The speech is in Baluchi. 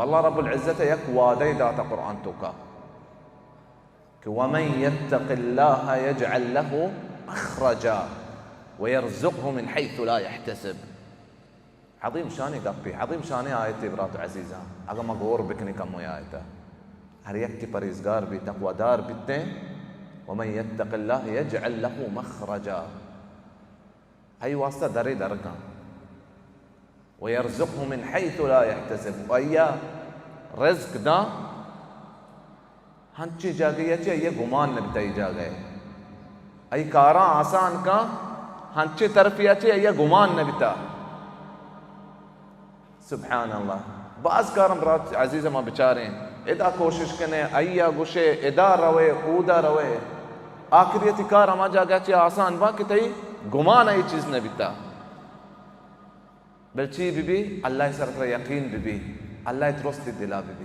اللہ رب العزت یک وعدہ داتا قرآن توکا کہ ومن یتق اللہ یجعل لہ مخرجا ویرزقہ من حیث لا یحتسب۔ عظیم شانی گپی، عظیم شانی آیتی برات عزیزاں۔ اگہ ما غور بکنی کمو آیتا، ہر یک کہ پریزگار بی، تقوادار بیتیں، ومن یتق اللہ یجعل لہ مخرجا، ہئی واسطہ درے درکاں، ویرزقہ من حیث لا یحتسب، و آیا رزق داں ہنچیں جاگہے ءَ چہ آئی ءَ گمان نہ بیتہ، اے جاگہ ءَ آئی کاراں آسان کن، ہنچیں طرفے ءَ چہ آئی ءَ گمان نہ بیتہ۔ سبحان اللہ۔ باز کاراں برات عزیز ما بچاریں، ادا کوشش کنے، آئی ءَ گوشے، ادا روے، اودا روے، آخری ءَ تئی کار ہما جاگہ ءَ چہ آسان باں کہ تئی گمان ءَ اے چیز نہ بیتہ۔ بل چی بہ بی؟ اللہ ءِ سر ترا یقین بہ بی، اللہ ءِ ترس تئی دلا بہ بی۔